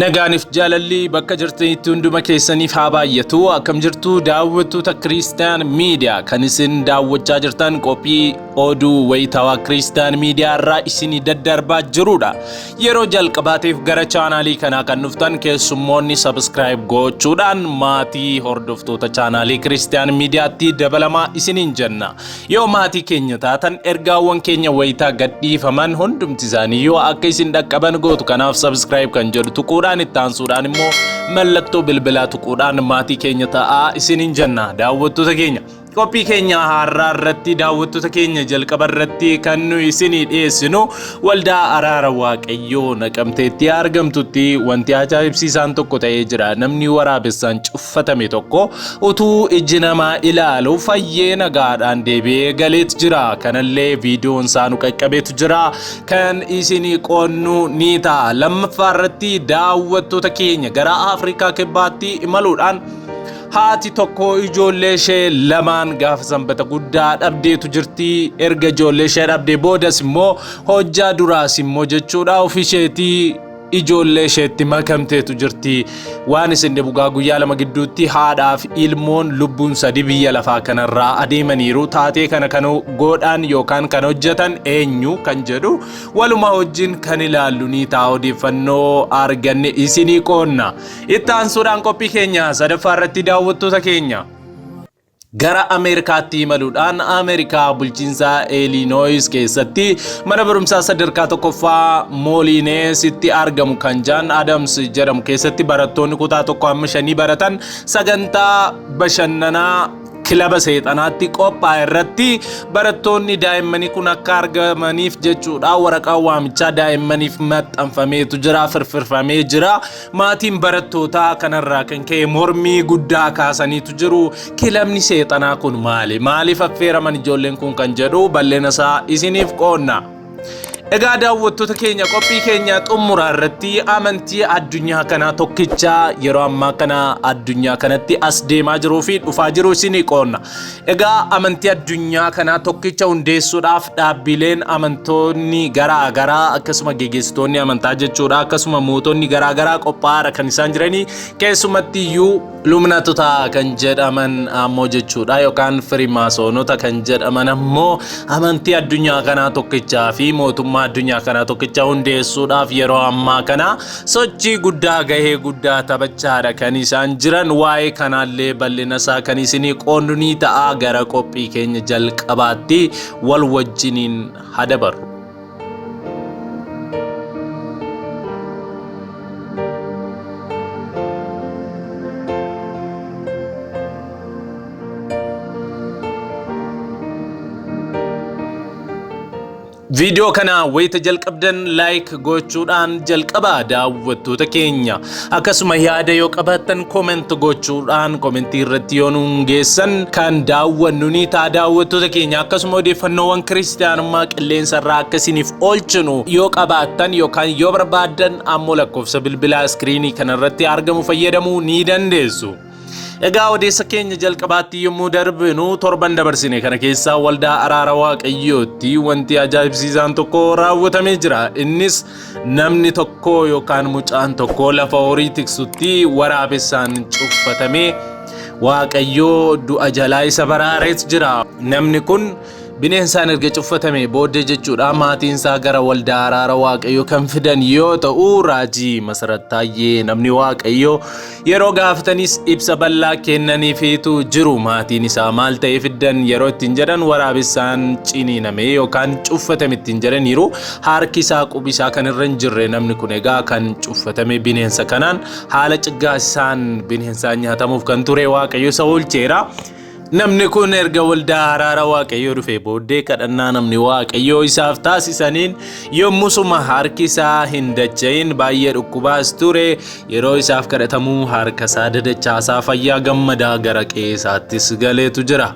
Nagaaniif jaalalli bakka jirtanitti hunduma keessaniif haa baay'atu. Akkam jirtu daawwattoota Kiristiyaan Miidiyaa kan isin daawwachaa jirtan qophii oduu wayitaawaa Kiristiyaan Miidiyaa irraa isinii daddarbaa jirudha. Yeroo jalqabaatiif gara chaanaalii kanaa kan dhuftan keessummoonni subscribe gochuudhaan maatii hordoftoota chaanaalii Kiristiyaan Miidiyaatti dabalamaa isiniin jenna. Yoo maatii keenya taatan ergaawwan keenya wayitaa gadhiifaman hundumti isaanii yoo akka isin dhaqqaban gootu kanaaf subscribe kan jedhu tuquudhaan itti aansuudhaan immoo mallattoo bilbilaa tuquudhaan maatii keenya ta'aa isiniin jenna daawwattoota keenya. Qophii keenya har'aa irratti daawwattoota keenya jalqaba irratti kan nu isinii dhiyeessinu waldaa araara waaqayyoo naqamteetti argamtutti wanti ajaa'ibsiisaan tokko ta'ee jira. Namni waraabessaan cuffatame tokko utuu iji namaa ilaalu fayyee nagaadhaan deebi'ee galeet jira. Kanallee viidiyoon isaa nu qaqqabeetu jira. Kan isinii qoonnu ni ta'a. Lammaffaa irratti daawwattoota keenya gara Afrikaa Kibbaatti imaluudhaan haati tokko ijoollee ishee lamaan gaafa sanbata guddaa dhabdeetu jirti. Erga ijoollee ishee dhabdee boodas immoo hojjaa duraas immoo jechuudha ofisheetii ijoollee isheetti makamteetu jirti. Waan isin dhibugaa guyyaa lama gidduutti haadhaaf ilmoon lubbuun sadi biyya lafaa kanarraa adeemaniiru. Taatee kana kan godhan yookaan kan hojjetan eenyu kan jedhu waluma wajjin kan ilaallu ni ta'a odeeffannoo arganne isinii qoonna. Itti aansuudhaan qophii keenya sadaffaa irratti daawwattoota keenya. Gara Ameerikaatti imaluudhaan Ameerikaa bulchiinsa Eelinooyis keessatti mana barumsaa sadarkaa tokkoffaa Mooliineesitti argamu kan Jaan Adams jedhamu keessatti barattoonni kutaa tokko hamma shanii baratan sagantaa bashannanaa kilaba seexanaatti qophaa'e irratti barattoonni daa'immanii kun akka argamaniif jechuudha waraqaa waamichaa daa'immaniif maxxanfameetu jira firfirfamee jira. Maatiin barattootaa kanarraa kan ka'e mormii guddaa kaasaniitu jiru. Kilabni seexanaa kun maali? Maaliif affeeraman ijoolleen kun kan jedhu bal'ina isaa isiniif qoonna. Egaa daawwattoota keenya qophii keenya xumuraa irratti amantii addunyaa kanaa tokkicha yeroo ammaa kana addunyaa kanatti as deemaa jiruu fi dhufaa jiru isinii qoonna. Egaa amantii addunyaa kanaa tokkicha hundeessuudhaaf dhaabbileen amantoonni garaa garaa akkasuma geggeessitoonni amantaa jechuudha akkasuma mootonni garaa garaa qophaa'aadha kan isaan jiranii keessumatti iyyuu Illuminaatota kan jedhaman ammoo jechuudha yookaan firimaasonota kan jedhaman ammoo amantii addunyaa kanaa tokkichaa fi mootummaa addunyaa kanaa tokkicha hundeessuudhaaf yeroo ammaa kana sochii guddaa gahee guddaa taphachaadha kan isaan jiran waa'ee kanaallee bal'ina isaa kan isinii qoonnu ni ta'a gara qophii keenya jalqabaatti wal wajjiniin hadabarru. Viidiyoo kana wayita jalqabdan like gochuudhaan jalqabaa daawwattoota keenya. Akkasuma yaada yoo qabaattan comment gochuudhaan komentii irratti yoo nuun geessan kan daawwannu ni ta'a daawwattoota keenya. Akkasuma odeeffannoowwan kiristiyaanummaa qilleensa irraa akka isiniif oolchinu yoo qabaattan yookaan yoo barbaaddan ammoo lakkoofsa bilbilaa iskiriinii kanarratti argamu fayyadamuu ni dandeessu. Egaa odeessa keenya jalqabaatti yommuu darbinu torban dabarsine kana keessaa waldaa araara waaqayyootti wanti ajaa'ibsiisaan tokko raawwatamee jira. Innis namni tokko yookaan mucaan tokko lafa horii tiksutti waraabessaan cuffatamee waaqayyoo du'a jalaa isa baraareet jira. Namni kun Bineensaan erga cuffatame booddee jechuudha maatiin isaa gara waldaa araara waaqayyoo kan fidan yoo ta'u raajii Masarat Taayyee namni waaqayyoo yeroo gaafatanis ibsa bal'aa kennaniifiitu jiru maatiin isaa maal ta'ee fiddan yeroo ittiin jedhan waraabessaan ciniiname yookaan cuffatame ittiin jedhaniiru harki isaa qubi isaa kan irra hin jirre namni kun egaa kan cuffatame bineensa kanaan haala ciggaasisaan bineensaan nyaatamuuf kan ture waaqayyo isa oolcheera. Namni kun erga waldaa araara Waaqayyoo dhufee booddee kadhannaa namni Waaqayyoo isaaf taasisaniin yommusuma harki isaa hin dacha'in baay'ee dhukkubaas ture yeroo isaaf kadhatamuu harka isaa dadachaasaa fayyaa gammadaa gara qe'ee isaattis galeetu jira.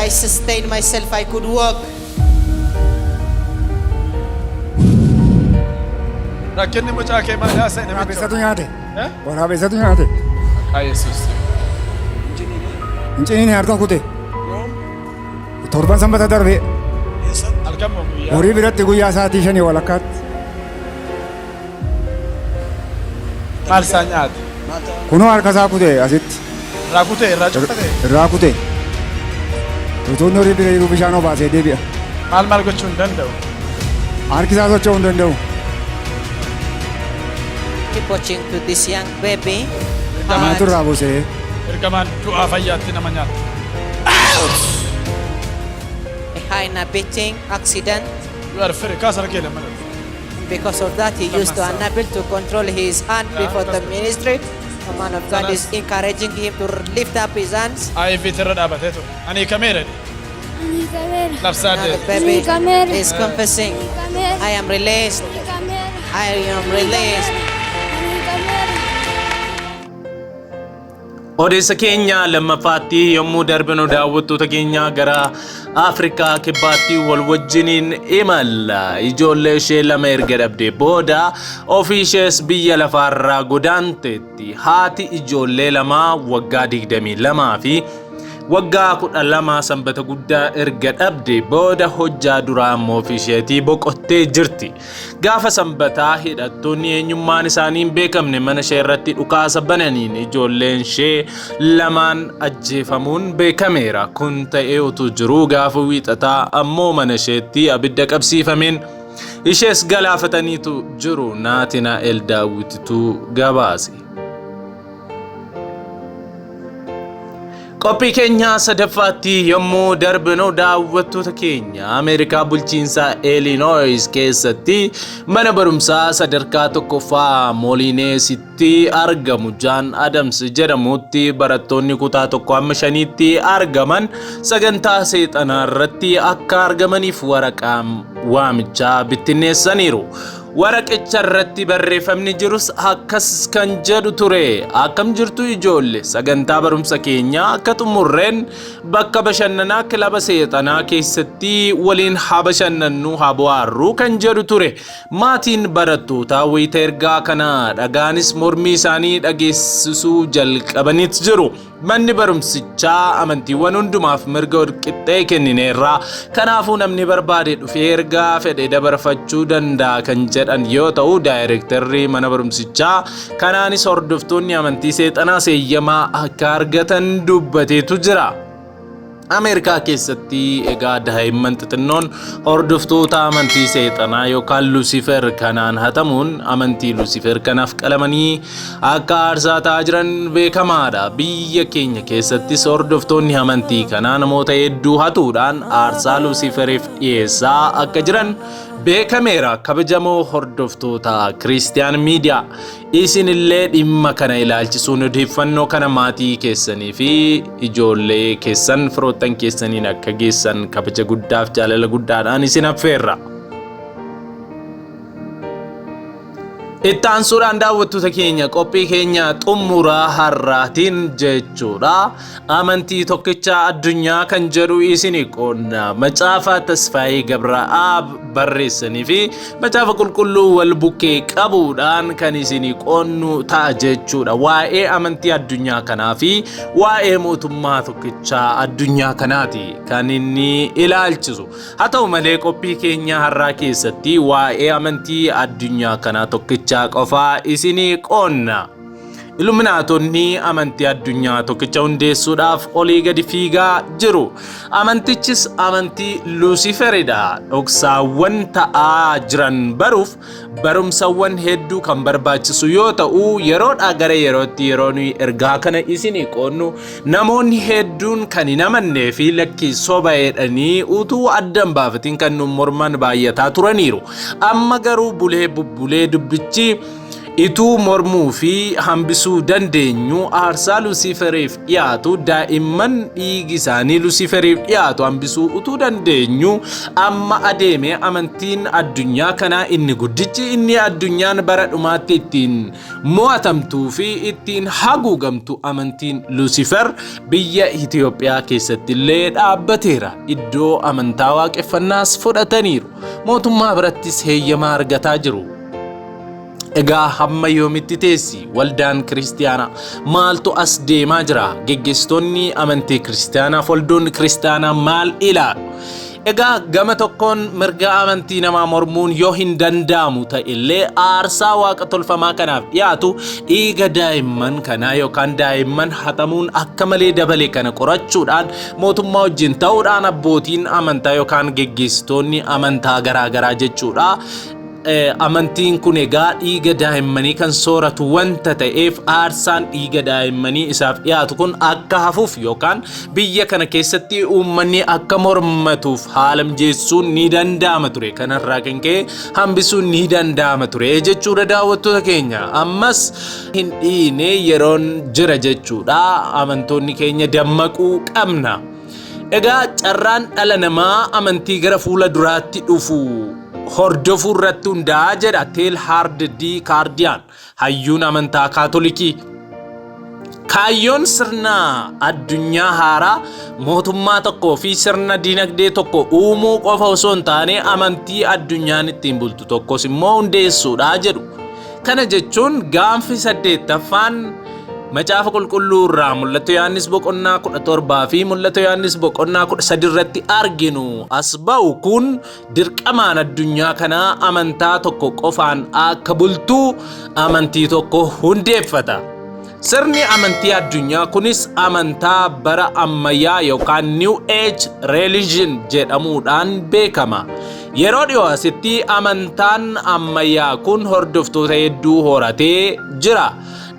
I sustained myself, I could walk. Rakkinni mucaa kee maal haasa'e namicha? Waraabessatu nyaate. Eh? Waraabessatu nyaate. Maqaa Yesuus. Hin ciniine harka kute. Torban sanbata darbe Halkan moo guyyaa? horii biratti guyyaa sa'aatii shanii walakkaatti. Maal isaa nyaate? Kunoo harka isaa kute asitti. Irraa kutee irraa cuqqate? Irraa kute. Utuun horii bira jiru bishaan obaasee deebi'a. Maal maal gochuu hin danda'u? Harki isaa socho'uu hin danda'u. Keep watching to this young baby. Maaltu irraa buusee? Ergamaan du'aa fayyaatti nama nyaata. A hyena beating accident. You are free. Kaas harkee lama. Because of that, he used to unable to control his hand before the ministry. The man of God is encouraging him to lift up his hands. IV irra dhaabatee ture. Ani hiikameera jedhe. Ani hiikameera. Labsaa Now the deeme. baby Hiikameera. is confessing, Hiikameera. "I am released. Hiikameera. I am released." Ani hiikameera. Odeessa keenya lammaffaatti yommuu darbinu, daawwattoota keenya, gara Afrikaa Kibbaatti wal wajjiniin imalla. Ijoollee ishee lama erga dhabdee booda ofii ishees biyya lafaarraa godaanteetti. Haati ijoollee lamaa waggaa 22 fi waggaa 12 sanbata guddaa erga dhabde booda hojjaa duraa immoo ofii isheetii boqottee jirti. Gaafa sanbataa hidhattoonni eenyummaan isaanii hin beekamne mana ishee irratti dhukaasa bananiin ijoolleen ishee lamaan ajjeefamuun beekameera. Kun ta'ee utuu jiruu gaafa wiixataa ammoo mana isheetti abidda qabsiifameen ishees galaafataniitu jiru. Naatinaa'el Daawwititu gabaase. Qophii keenya sadaffaatti yommuu darbinu, daawwattoota keenya, Ameerikaa bulchiinsa Illinois keessatti mana barumsaa sadarkaa tokkoffaa Moolineesitti argamu Jaan Adams jedhamutti barattoonni kutaa tokko hamma shaniitti argaman sagantaa seexanaa irratti akka argamaniif waraqaa waamichaa bittinneessaniiru. Waraqicha irratti barreeffamni jirus akkas kan jedhu ture. "Akkam jirtu ijoolle? Sagantaa barumsa keenyaa akka xumurreen bakka bashannanaa kilaba seexanaa keessatti waliin haa bashannannu, haa bohaarru" kan jedhu ture. Maatiin barattootaa wayita ergaa kana dhagaanis mormii isaanii dhageessisuu jalqabaniit jiru. Manni barumsichaa amantiiwwan hundumaaf mirga walqixxee kennineerra. Kanaafuu namni barbaade dhufee ergaa fedhe dabarfachuu danda'a kan jedhan yoo ta'u, daayirektarri mana barumsichaa kanaanis hordoftoonni amantii seexanaa seeyyamaa akka argatan dubbateetu jira. Ameerikaa keessatti egaa daa'imman xixinnoon hordoftoota amantii seexanaa yookaan Lucifer kanaan hatamuun amantii Lucifer kanaaf qalamanii akka aarsaa ta'aa jiran beekamaadha. Biyya keenya keessattis hordoftoonni amantii kanaa namoota hedduu hatuudhaan aarsaa Luciferiif dhiyeessaa akka jiran beekameera. Kabajamoo hordoftoota Kiristiyaan Miidiyaa, isinillee dhimma kana ilaalchisuun odeeffannoo kana maatii keessanii fi ijoollee keessan, firoottan keessaniin akka geessan kabaja guddaaf jaalala guddaadhaan isin affeerra. Itti aansuudhaan, daawwattoota keenya, qophii keenya xumuraa har'aatiin jechuudha. Amantii tokkicha addunyaa kan jedhu isin qoonna. Macaafa Tasfaayee Gabra'aab barreessanii fi macaafa qulqulluu wal bukkee qabuudhaan kan isin qoonnu ta'a jechuudha. Waa'ee amantii addunyaa kanaa fi waa'ee mootummaa tokkichaa addunyaa kanaati kan inni ilaalchisu. Haa ta'u malee, qophii keenya har'aa keessatti waa'ee amantii addunyaa kanaa tokkichaa qofaa isinii qoonna. Illuminaatonni amantii addunyaa tokkicha hundeessuudhaaf olii gadi fiigaa jiru. Amantichis amantii Luusiferidha. Dhoksaawwan ta'aa jiran baruuf barumsawwan hedduu kan barbaachisu yoo ta'u, yeroodhaa gara yerootti yeroo nuyi ergaa kana isinii qoonnu namoonni hedduun kan hin amannee fi lakkii soba jedhanii utuu adda hin baafatiin kan nu morman baay'ataa turaniiru. Amma garuu bulee bubbulee dubbichi ituu mormuu fi hambisuu dandeenyu aarsaa Luusiferiif dhiyaatu, daa'imman dhiigi isaanii Luusiferiif dhiyaatu hambisuu utuu dandeenyu, amma adeeme amantiin addunyaa kanaa inni guddichi, inni addunyaan bara dhumaatti ittiin mo'atamtuu fi ittiin haguugamtu, amantiin Luusifer biyya Itoophiyaa keessatti illee dhaabbateera. Iddoo amantaa waaqeffannaas fudhataniiru. Mootummaa birattis heeyyamaa argataa jiru. Egaa hamma yoomitti teessi waldaan kiristiyaanaa? Maaltu as deemaa jira? Geggeessitoonni amantii kiristiyaanaaf waldoonni kiristiyaanaa maal ilaalu? Egaa gama tokkoon mirga amantii namaa mormuun yoo hin danda'amu ta'ellee, aarsaa waaqa tolfamaa kanaaf dhiyaatu dhiiga daa'imman kanaa yookaan daa'imman hatamuun akka malee dabale kana qorachuudhaan, mootummaa wajjin ta'uudhaan, abbootiin amantaa yookaan geggeessitoonni amantaa garaagaraa jechuudha. Amantiin kun egaa dhiiga daa'immanii kan sooratu wanta ta'eef, aarsaan dhiiga daa'immanii isaaf dhiyaatu kun akka hafuuf yookaan biyya kana keessatti uummanni akka mormatuuf haala mijeessuun ni danda'ama ture. Kanarraa kan ka'e hambisuun ni danda'ama ture jechuudha, daawwattoota keenya. Ammas hin dhiine, yeroon jira jechuudha. Amantoonni keenya dammaquu qabna. Egaa carraan dhala namaa amantii gara fuula duraatti dhufu hordofuu irratti hundaa'a jedha Teilhard de Chardin, hayyuun amantaa Kaatolikii. Kaayyoon sirna addunyaa haaraa mootummaa tokkoo fi sirna dinagdee tokko uumuu qofa osoo hin taane, amantii addunyaan ittiin bultu tokkos immoo hundeessuudha jedhu. Kana jechuun gaanfi saddeettaffaan Macaafa Qulqulluu irraa Mul'ata Yohaannis boqonnaa 17 fi Mul'ata Yohaannis boqonnaa 13 irratti arginu as ba'u kun dirqamaan addunyaa kanaa amantaa tokko qofaan akka bultu amantii tokko hundeeffata. Sirni amantii addunyaa kunis amantaa bara ammayyaa yookaan New Age Religion jedhamuudhaan beekama. Yeroo dhiyoo asitti amantaan ammayyaa kun hordoftoota hedduu horatee jira.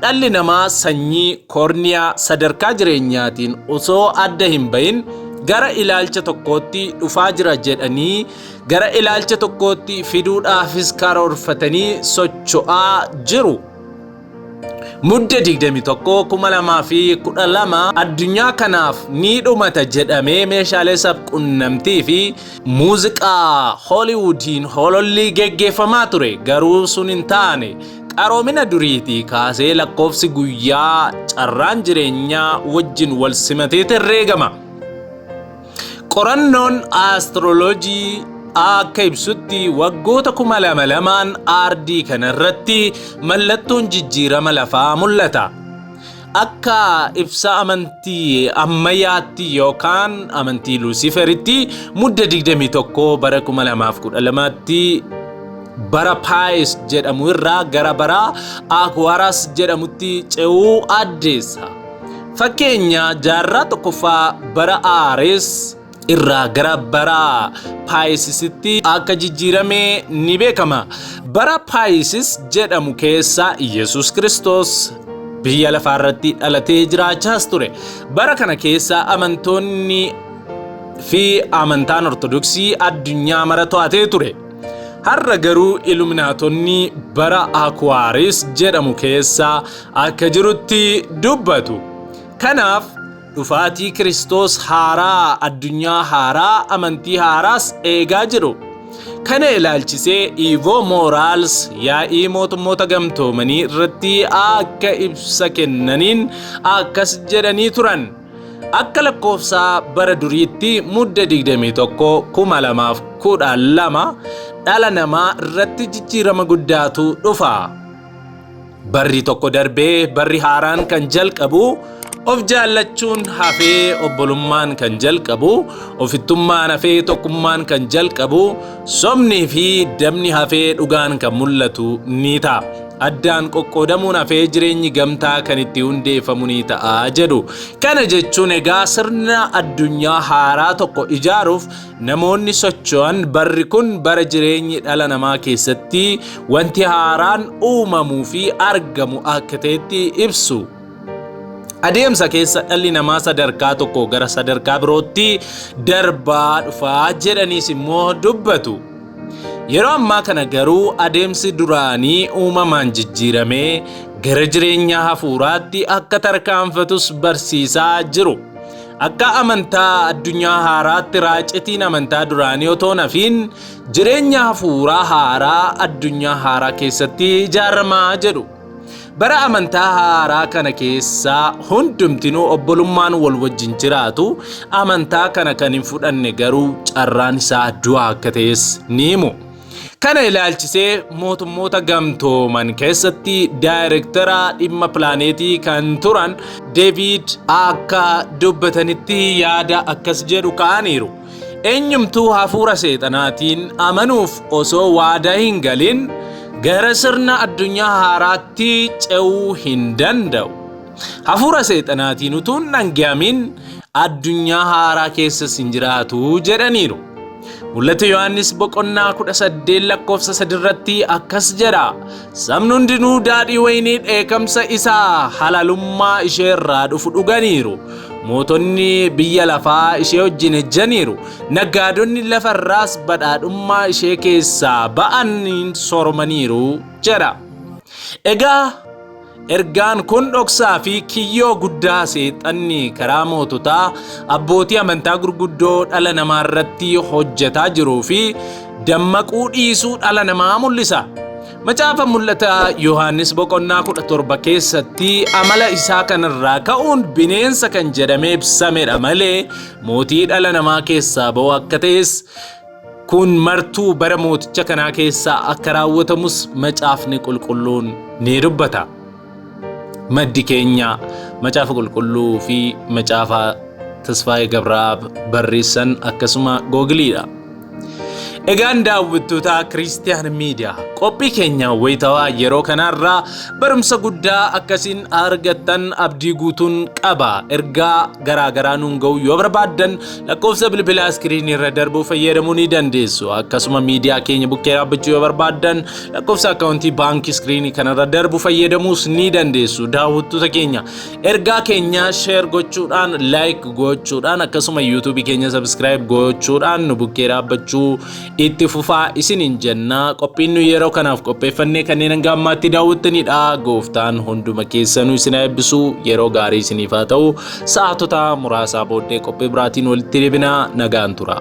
Dhalli namaa sanyii, koorniyaa, sadarkaa jireenyaatiin osoo adda hin bahin gara ilaalcha tokkootti dhufaa jira jedhanii, gara ilaalcha tokkootti fiduudhaafis karoorfatanii socho'aa jiru. Mudde 21, 2012 addunyaa kanaaf ni dhumata jedhamee meeshaalee sabquunnamtii fi muuziqaa Hooliwudiin hololli geggeeffamaa ture, garuu sun hin taane. Qaroomina duriitii kaasee lakkoofsi guyyaa carraan jireenyaa wajjin wal simatee herreegama. Qorannoon astroloojii akka ibsutti, waggoota 2000 lamaan aardii kanarratti mallattoon jijjiirama lafaa mul'ata. Akka ibsa amantii ammayyaatti yookaan amantii Luusiferitti, Mudda 21 bara 2012tti bara Paayis jedhamu irraa gara bara Akuwaaras jedhamutti ce'uu addeessa. Fakkeenya, jaarraa tokkoffaa bara Aarees irraa gara bara Paayisisitti akka jijjiirame ni beekama. Bara Paayisis jedhamu keessa Yesus Kiristoos biyya lafaarratti dhalatee jiraachaas ture. Bara kana keessa amantoonni fi amantaan Ortodoksii addunyaa mara to'atee ture. Har'a garuu Iluminaatonni bara Akuwaaris jedhamu keessa akka jirutti dubbatu. Kanaaf dhufaatii Kiristoos haaraa, addunyaa haaraa, amantii haaraas eegaa jiru. Kana ilaalchisee Ivo Moraals yaa'ii Mootummoota Gamtoomanii irratti akka ibsa kennaniin akkas jedhanii turan. Akka lakkoofsaa bara duriitti Mudda 21 2012 dhala namaa irratti jijjiirama guddaatu dhufa. Barri tokko darbee barri haaraan kan jalqabu, of jaallachuun hafee obbolummaan kan jalqabu, ofittummaan hafee tokkummaan kan jalqabu, sobnii fi dabni hafee dhugaan kan mul'atu ni ta'a. Addaan qoqqoodamuun hafee jireenyi gamtaa kan itti hundeeffamu ni ta'a jedhu. Kana jechuun egaa sirna addunyaa haaraa tokko ijaaruuf namoonni socho'an, barri kun bara jireenyi dhala namaa keessatti wanti haaraan uumamuu fi argamu akka ta'etti ibsu. Adeemsa keessa dhalli namaa sadarkaa tokko gara sadarkaa birootti darbaa dhufaa jedhaniis immoo dubbatu. Yeroo ammaa kana garuu adeemsi duraanii uumamaan jijjiiramee gara jireenya hafuuraatti akka tarkaanfatus barsiisaa jiru. Akka amantaa addunyaa haaraatti raacitiin amantaa duraanii otoo nafiin jireenya hafuuraa haaraa addunyaa haaraa keessatti ijaaramaa jedhu. Bara amantaa haaraa kana keessaa hundumtinuu obbolummaan wal wajjin jiraatu. Amantaa kana kan hin fudhanne garuu carraan isaa du'a akka ta'es ni himu. Kana ilaalchisee Mootummoota Gamtooman keessatti daayirektara dhimma pilaaneetii kan turan Deevid akka dubbatanitti yaada akkas jedhu ka'aniiru. Eenyumtuu hafuura seexanaatiin amanuuf osoo waadaa hin galin gara sirna addunyaa haaraatti ce'uu hin danda'u. Hafuura seexanaatiin utuu hin dhangi'amin addunyaa haaraa keessas hin jiraatu jedhaniiru. Mul'ata Yohaannis boqonnaa 18 lakkoofsa 3 irratti akkas jedha. Sabni hundinuu daadhii wayinii dheekamsa isaa halalummaa ishee irraa dhufu dhuganiiru. Mootonni biyya lafaa ishee wajjin ejjaniiru. Naggaadonni lafa irraas badhaadhummaa ishee keessaa ba'aniin sooromaniiru jedha. Egaa ergaan kun dhoksaa fi kiyyoo guddaa seexanni karaa moototaa abbootii amantaa gurguddoo dhala namaa irratti hojjetaa jiruu fi dammaquu dhiisuu dhala namaa mul'isa. Macaafa Mul'ata Yohaannis boqonnaa 17 keessatti amala isaa kanarraa ka'uun bineensa kan jedhamee ibsamedha malee mootii dhala namaa keessaa ba'u akka ta'es kun martuu bara mooticha kanaa keessaa akka raawwatamus macaafni qulqulluun ni dubbata. Maddi keenya macaafa qulqulluu fi macaafa Tasfaayee Gabraab barreessan akkasuma googiliidha. Egaan daawwattoota Kiristiyaan Miidiyaa qophii keenya wayitawaa yeroo kanarraa barumsa guddaa akkasiin argattan abdii guutuun qaba. Ergaa garaagaraa nuun ga'u yoo barbaaddan lakkoofsa bilbilaa iskiriinii irra darbuu fayyadamuu ni dandeessu. Akkasuma miidiyaa keenya bukkee dhaabbachuu yoo barbaaddan lakkoofsa akkaawuntii baankii iskiriinii kanarra darbu fayyadamuus ni dandeessu. Daawwattoota keenya ergaa keenya share gochuudhaan, like gochuudhaan, akkasuma yuutuubii keenya subscribe gochuudhaan nu bukkee dhaabbachuu itti fufaa isiniin jenna. Qophiin nu yeroo kanaaf qopheeffannee kanneen hanga ammaatti daawwattanidha. Gooftaan hunduma keessanuu isin haa eebbisu. Yeroo gaarii isiniif haa ta'u. Sa'aatota muraasaa booddee qophii biraatiin walitti deebinaa. Nagaan tura.